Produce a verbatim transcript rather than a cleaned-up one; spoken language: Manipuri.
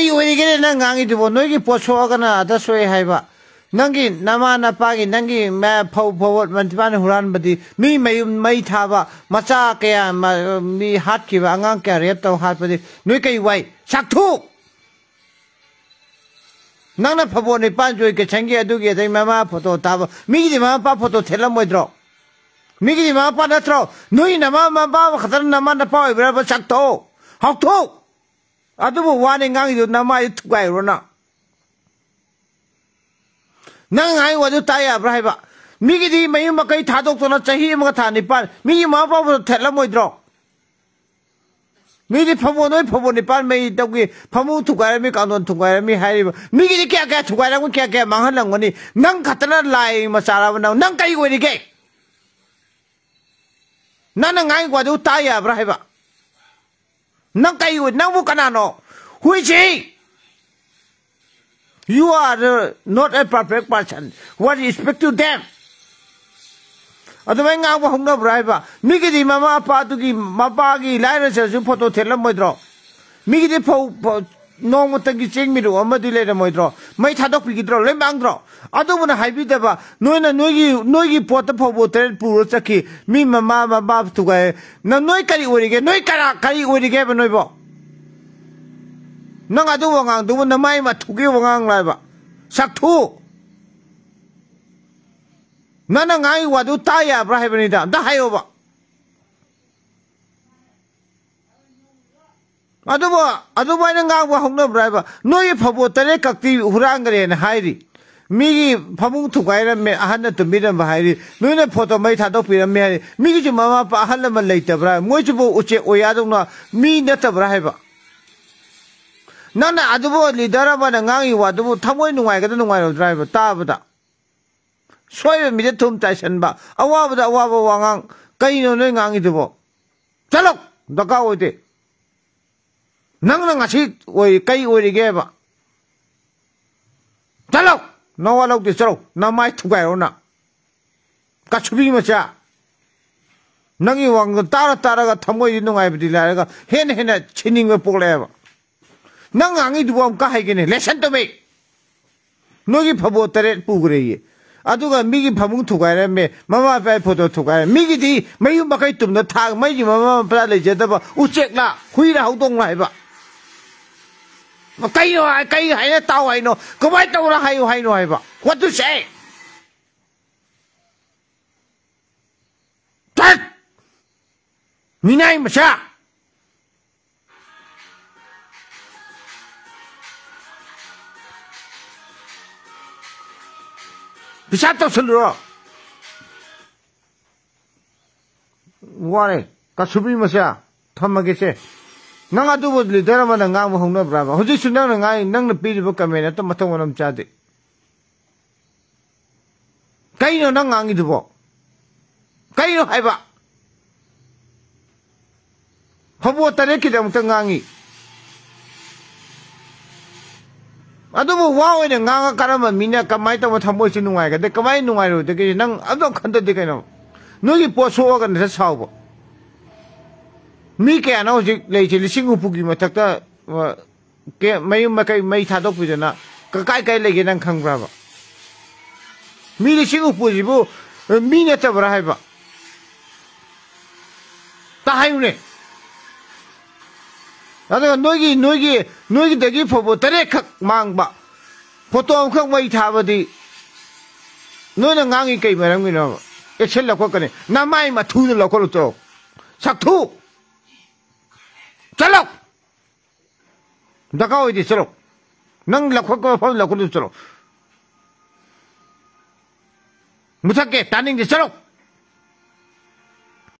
ꯀꯩ ꯑꯣꯏꯔꯤꯒꯦꯅꯦ ꯅꯪ ꯉꯥꯡꯉꯤꯗꯨꯕꯣ? ꯅꯣꯏꯒꯤ ꯄꯣꯠ ꯁꯣꯛꯑꯒꯅ ꯑꯗ ꯁꯣꯛꯑꯦ ꯍꯥꯏꯕ, ꯅꯪꯒꯤ ꯅꯃꯥ ꯅꯄꯥꯒꯤ, ꯅꯪꯒꯤ ꯃ-, ꯐꯧ ꯐꯧꯕꯣꯠ ꯃꯟꯇꯤꯄꯥꯅ ꯍꯨꯔꯥꯟꯕꯗꯤ, ꯃꯤ ꯃꯌꯨꯝ ꯃꯩ ꯊꯥꯕ, ꯃꯆꯥ ꯀꯌꯥ ꯃ-, ꯃꯤ ꯍꯥꯠꯈꯤꯕ, ꯑꯉꯥꯡ ꯀꯌꯥ ꯔꯦꯞ ꯇꯧ ꯍꯥꯠꯄꯗꯤ ꯅꯣꯏ ꯀꯩ ꯋꯥꯏ? ꯁꯥꯛꯊꯨ! ꯅꯪꯅ ꯐꯕꯣꯠ ꯅꯤꯄꯥꯟ ꯖꯣꯏ ꯀꯤꯁꯟꯒꯤ ꯑꯗꯨꯒꯤ ꯑꯗꯩ ꯃꯃꯥ ꯐꯣꯇꯣ ꯊꯥꯕ, ꯃꯤꯒꯤꯗꯤ ꯃꯃꯥ ꯃꯄꯥ ꯐꯣꯇꯣ ꯊꯦꯠꯂꯝꯃꯣꯏꯗ꯭ꯔꯣ? ꯃꯤꯒꯤꯗꯤ ꯃꯃꯥ ꯃꯄꯥ ꯅꯠꯇ꯭ꯔꯣ? ꯅꯣꯏ ꯅꯃꯥ ꯃꯄꯥ ꯈꯛꯇꯅ ꯅꯃꯥ ꯅꯄꯥ ꯑꯣꯏꯕ꯭ꯔꯕ? ꯁꯛꯊꯣꯛ! ꯍꯥꯎꯊꯣꯛ! ꯑꯗꯨꯕꯨ ꯋꯥꯅꯤ ꯉꯥꯡꯉꯤꯗꯨ, ꯅꯃꯥꯏꯗꯨ ꯊꯨꯒꯥꯏꯔꯨꯔꯣ ꯅꯪ꯫ ꯅꯪ ꯉꯥꯡꯉꯤ ꯋꯥꯗꯨ ꯇꯥ ꯌꯥꯕ꯭ꯔꯥ ꯍꯥꯏꯕ? ꯃꯤꯒꯤꯗꯤ ꯃꯌꯨꯝ ꯃꯀꯩ ꯊꯥꯗꯣꯛꯇꯅ ꯆꯍꯤ ꯑꯃꯒ ꯊꯥ ꯅꯤꯄꯥꯟ, ꯃꯤꯒꯤ ꯃꯃꯥ ꯃꯄꯥꯕꯨ ꯊꯦꯠꯂꯝꯃꯣꯏꯗ꯭ꯔꯣ? ꯃꯤꯗꯤ ꯐꯝꯃꯣ, ꯅꯣꯏ ꯐꯝꯃꯣ ꯅꯤꯄꯥꯟ ꯃꯩ ꯇꯧꯒꯤ, ꯐꯃꯨꯡ ꯊꯨꯒꯥꯏꯔꯝꯃꯤ, ꯀꯥꯡꯊꯣꯟ ꯊꯨꯒꯥꯏꯔꯝꯃꯤ ꯍꯥꯏꯔꯤꯕ꯫ ꯃꯤꯒꯤꯗꯤ ꯀꯌꯥ ꯀꯌꯥ ꯊꯨꯒꯥꯏꯔꯝꯒꯅꯤ, ꯀꯌꯥ ꯀꯌꯥ ꯃꯥꯡꯍꯜꯂꯝꯒꯅꯤ? ꯅꯪ ꯈꯛꯇꯅ ꯂꯥꯏ ꯃꯆꯥꯔꯕ ꯅꯪ? ꯅꯪ ꯀꯔꯤ ꯑꯣꯏꯔꯤꯒꯦ? ꯅꯪꯅ ꯉꯥꯡꯉꯤ ꯋꯥꯗꯨ ꯇꯥ ꯌꯥꯕ꯭ꯔꯥ ꯍꯥꯏꯕ? ꯅꯪ ꯀꯔꯤ ꯑꯣꯏ-, ꯅꯪꯕꯨ ꯀꯅꯥꯅꯣ? Who is he? You are, uh, not a perfect person. What respect to them? ꯑꯗꯨꯃꯥꯏꯅ ꯉꯥꯡꯕ ꯍꯧꯅꯕ꯭ꯔꯥ ꯍꯥꯏꯕ? ꯃꯤꯒꯤꯗꯤ ꯃꯃꯥ ꯃꯄꯥꯗꯨꯒꯤ, ꯃꯄꯥꯒꯤ ꯂꯥꯏꯔꯖꯔꯁꯨ ꯐꯣꯇꯣ ꯊꯦꯠꯂꯝꯃꯣꯏꯗ꯭ꯔꯣ? ꯃꯤꯒꯤꯗꯤ ꯐꯧ, ꯐꯧ, ꯅꯣꯡꯃꯇꯒꯤ ꯆꯦꯡ ꯃꯤꯔꯨꯛ ꯑꯃꯗꯤ ꯂꯩꯔꯝꯃꯣꯏꯗ꯭ꯔꯣ? ꯃꯩ ꯊꯥꯗꯣꯛꯄꯤꯈꯤꯗ꯭ꯔꯣ? ꯂꯣꯏ ꯃꯥꯡꯗ꯭ꯔꯣ? ꯑꯗꯨꯕꯨꯅ ꯍꯥꯏꯕꯤꯗꯕ, ꯅꯣꯏꯅ ꯅꯣꯏꯒꯤ, ꯅꯣꯏꯒꯤ ꯄꯣꯠꯇ ꯐꯧꯕꯣꯠ ꯇꯔꯦꯠ ꯄꯨꯔ ꯆꯠꯈꯤ꯫ ꯃꯤ ꯃꯃꯥ ꯃꯄꯥ ꯊꯨꯒꯥꯏ꯫ ꯅ-, ꯅꯣꯏ ꯀꯔꯤ ꯑꯣꯏꯔꯤꯒꯦ? ꯅꯣꯏ ꯀꯔꯥ-, ꯀꯔꯤ ꯑꯣꯏꯔꯤꯒꯦꯕ ꯅꯣꯏꯕꯣ? ꯅꯪ ꯑꯗꯨ ꯋꯥꯉꯥꯡꯗꯨꯕꯨ ꯅꯃꯥꯏ ꯃꯊꯨꯒꯤ ꯋꯥꯉꯥꯡ ꯂꯥꯏꯕ꯫ ꯁꯛꯊꯨ! ꯅꯪꯅ ꯉꯥꯡꯉꯤ ꯋꯥꯗꯨ ꯇꯥ ꯌꯥꯕ꯭ꯔꯥ ꯍꯥꯏꯕꯅꯤꯗ꯫ ꯑꯝꯇ ꯍꯥꯏꯌꯣꯕ꯫ ꯑꯗꯨꯕꯨ, ꯑꯗꯨꯃꯥꯏꯅ ꯉꯥꯡꯕ ꯍꯧꯅꯕ꯭ꯔꯥ ꯍꯥꯏꯕ? ꯅꯣꯏꯒꯤ ꯐꯕꯣꯠ ꯇꯔꯦꯠ ꯀꯛꯇꯤ ꯍꯨꯔꯥꯟꯈ꯭ꯔꯦꯅ ꯍꯥꯏꯔꯤ꯫ ꯃꯤꯒꯤ ꯐꯃꯨꯡ ꯊꯨꯒꯥꯏꯔꯝꯃꯦ, ꯑꯍꯟꯅ ꯇꯨꯝꯕꯤꯔꯝꯕ ꯍꯥꯏꯔꯤ꯫ ꯅꯣꯏꯅ ꯐꯣꯇꯣ ꯃꯩ ꯊꯥꯗꯣꯛꯄꯤꯔꯝꯃꯦ ꯍꯥꯏꯔꯤ꯫ ꯃꯤꯒꯤꯁꯨ ꯃꯃꯥ ꯃꯄꯥ ꯑꯍꯜ ꯂꯃꯟ ꯂꯩꯇꯕ꯭ꯔꯥ? ꯃꯣꯏꯁꯤꯕꯨ ꯎꯆꯦꯛ ꯑꯣꯌꯥꯗꯧꯅ ꯃꯤ ꯅꯠꯇꯕ꯭ꯔꯥ ꯍꯥꯏꯕ? ꯅꯪꯅ ꯑꯗꯨꯕꯨ ꯂꯤꯗꯔ ꯑꯃꯅ ꯉꯥꯡꯉꯤ ꯋꯥꯗꯨꯕꯨ ꯊꯃꯣꯏ ꯅꯨꯡꯉꯥꯏꯒꯗ꯭ꯔꯥ ꯅꯨꯡꯉꯥꯏꯔꯣꯏꯗ꯭ꯔꯥ ꯍꯥꯏꯕ ꯇꯥꯕꯗ? ꯁꯣꯏꯕ ꯃꯤꯗ ꯊꯨꯝ ꯆꯥꯏꯁꯟꯕ, ꯑꯋꯥꯕꯗ ꯑꯋꯥꯕ ꯋꯥꯉꯥꯡ, ꯀꯩꯅꯣ ꯅꯣꯏ ꯉꯥꯡꯉꯤꯗꯨꯕꯣ? ꯆꯠꯂꯣ! ꯗꯔꯀꯥꯔ ꯑꯣꯏꯗꯦ꯫ ꯅꯪꯅ ꯉꯁꯤ ꯑꯣꯏ-, ꯀꯩ ꯑꯣꯏꯔꯤꯒꯦꯕ? ꯆꯠꯂꯣ! ꯅꯋꯥ ꯂꯧꯗꯦ, ꯆꯠꯂꯣ! ꯅꯃꯥꯏ ꯊꯨꯒꯥꯏꯔꯣ ꯅꯪ꯫ ꯀꯥꯁꯨꯕꯤ ꯃꯆꯥ! ꯅꯪꯒꯤ ꯋꯥꯉꯥꯡꯗꯣ ꯇꯥꯔ ꯇꯥꯔꯒ ꯊꯃꯣꯏꯗꯤ ꯅꯨꯡꯉꯥꯏꯕꯗꯤ ꯂꯥꯏꯔꯒ ꯍꯦꯟꯅ ꯍꯦꯟꯅ ꯁꯤꯅꯤꯡꯕ ꯄꯣꯛꯂꯛꯑꯦꯕ꯫ ꯅꯪ ꯉꯥꯡꯉꯤꯗꯨꯕꯨ ꯑꯃꯨꯛꯀ ꯍꯥꯏꯒꯦꯅꯦ, listen to me. ꯅꯣꯏꯒꯤ ꯐꯕꯣ ꯇꯔꯦꯠ ꯄꯨꯈ꯭ꯔꯦꯌꯦ, ꯑꯗꯨꯒ ꯃꯤꯒꯤ ꯐꯃꯨꯡ ꯊꯨꯒꯥꯏꯔꯝꯃꯦ, ꯃꯃꯥ ꯃꯄꯥꯒꯤ ꯐꯣꯇꯣ ꯊꯨꯒꯥꯏꯔꯝꯃꯦ, ꯃꯤꯒꯤꯗꯤ ꯃꯌꯨꯝ ꯃꯀꯩ ꯇꯨꯝꯅ ꯊꯥꯡ ꯃꯩꯒꯤ ꯃꯃꯥ ꯃꯄꯥ ꯂꯩꯖꯗꯕ ꯎꯆꯦꯛꯂ ꯍꯨꯏꯔ ꯍꯧꯗꯣꯡꯂ ꯍꯥꯏꯕ꯫ ꯀꯩꯅꯣ ꯍꯥꯏ-, ꯀꯩ ꯍꯥꯏꯅ ꯇꯥꯎ ꯍꯥꯏꯅꯣ? ꯀꯃꯥꯏꯅ ꯇꯧꯔ ꯍꯥꯏꯌꯨ ꯍꯥꯏꯅꯣ ꯍꯥꯏꯕ? What to say? ꯇꯠ! ꯃꯤꯅꯥꯏ ꯃꯆꯥ! ꯄꯩꯁꯥ ꯇꯧꯁꯜꯂꯨꯔꯣ꯫ ꯋꯥꯔꯦ꯫ ꯀꯁꯨꯕꯤ ꯃꯆꯥ, ꯊꯝꯃꯒꯦꯁꯦ꯫ ꯅꯪ ꯑꯗꯨꯕꯨ ꯂꯤꯗꯔ ꯑꯃꯅ ꯉꯥꯡꯕ ꯍꯧꯅꯕ꯭ꯔꯥꯕ? ꯍꯧꯖꯤꯛꯁꯨ ꯅꯪꯅ ꯉꯥꯡ-, ꯅꯪꯅ ꯄꯤꯔꯤꯕ ꯀꯃꯦꯟ ꯑꯇ ꯃꯊꯧ ꯃꯔꯝ ꯆꯥꯗꯦ꯫ ꯀꯩꯅꯣ ꯅꯪ ꯉꯥꯡꯉꯤꯗꯨꯕꯣ? ꯀꯩꯅꯣ ꯍꯥꯏꯕ? ꯐꯕꯣ ꯇꯔꯦꯠꯀꯤꯗꯃꯛꯇ ꯉꯥꯡꯉꯤ꯫ ꯑꯗꯨꯕꯨ ꯋꯥ ꯑꯣꯏꯅ ꯉꯥꯡꯉ ꯀꯔꯝꯕ ꯃꯤꯅ ꯀꯃꯥꯏꯅ ꯇꯧꯕ ꯊꯃꯣꯏꯁꯤ ꯅꯨꯡꯉꯥꯏꯒꯗꯦ? ꯀꯃꯥꯏꯅ ꯅꯨꯡꯉꯥꯏꯔꯣꯏꯗꯒꯦ? ꯅꯪ ꯑꯗꯨꯝ ꯈꯟꯊꯗꯦ ꯀꯩꯅꯣ? ꯅꯣꯏꯒꯤ ꯄꯣꯠ ꯁꯣꯛꯑꯒ ꯅꯁꯥ ꯁꯥꯎꯕ꯫ ꯃꯤ ꯀꯌꯥꯅꯣ ꯍꯧꯖꯤꯛ ꯂꯩꯁꯦ ꯂꯤꯁꯤꯡ ꯍꯨꯝꯐꯨꯒꯤ ꯃꯊꯛꯇ, ꯑ, ꯀꯦ-, ꯃꯌꯨꯝ ꯃꯀꯩ ꯃꯩ ꯊꯥꯗꯣꯛꯄꯤꯗꯅ ꯀ-, ꯀꯥꯏ ꯀꯥꯏ ꯂꯩꯒꯦ ꯅꯪ ꯈꯪꯕ꯭ꯔꯕ? ꯃꯤ ꯂꯤꯁꯤꯡ ꯍꯨꯝꯐꯨꯁꯤꯕꯨ, ꯑ, ꯃꯤ ꯅꯠꯇꯕ꯭ꯔꯥ ꯍꯥꯏꯕ? ꯇ ꯍꯥꯏꯌꯨꯅꯦ꯫ ꯑꯗꯨꯒ ꯅꯣꯏꯒꯤ, ꯅꯣꯏꯒꯤ, ꯅꯣꯏꯒꯤꯗꯒꯤ ꯐꯥꯎꯕ ꯇꯔꯦꯠꯈꯛ ꯃꯥꯡꯕ ꯐꯣꯇꯣ ꯑꯃꯈꯛ ꯃꯩ ꯊꯥꯕꯗꯤ ꯅꯣꯏꯅ ꯉꯥꯡꯉꯤ ꯀꯩ ꯃꯔꯝꯒꯤꯅꯣꯕ? ꯑꯦꯛꯁꯟ ꯂꯧꯈꯠꯀꯅꯤ꯫ ꯅꯃꯥꯏ ꯃꯊꯨꯗ ꯂꯧꯈꯠꯂꯨ ꯆꯠꯂꯣ꯫ ꯁꯛꯊꯨ! ꯆꯠꯂꯣ! ꯗꯔꯀꯥꯔ ꯑꯣꯏꯗꯦ, ꯆꯠꯂꯣ꯫ ꯅꯪ ꯂꯧꯈꯠꯄ ꯃꯐꯝ ꯂꯧꯈꯠꯂꯨ ꯆꯠꯂꯣ꯫ ꯃꯨꯊꯠꯀꯦ, ꯇꯥꯅꯤꯡꯗꯦ, ꯆꯠꯂꯣ꯫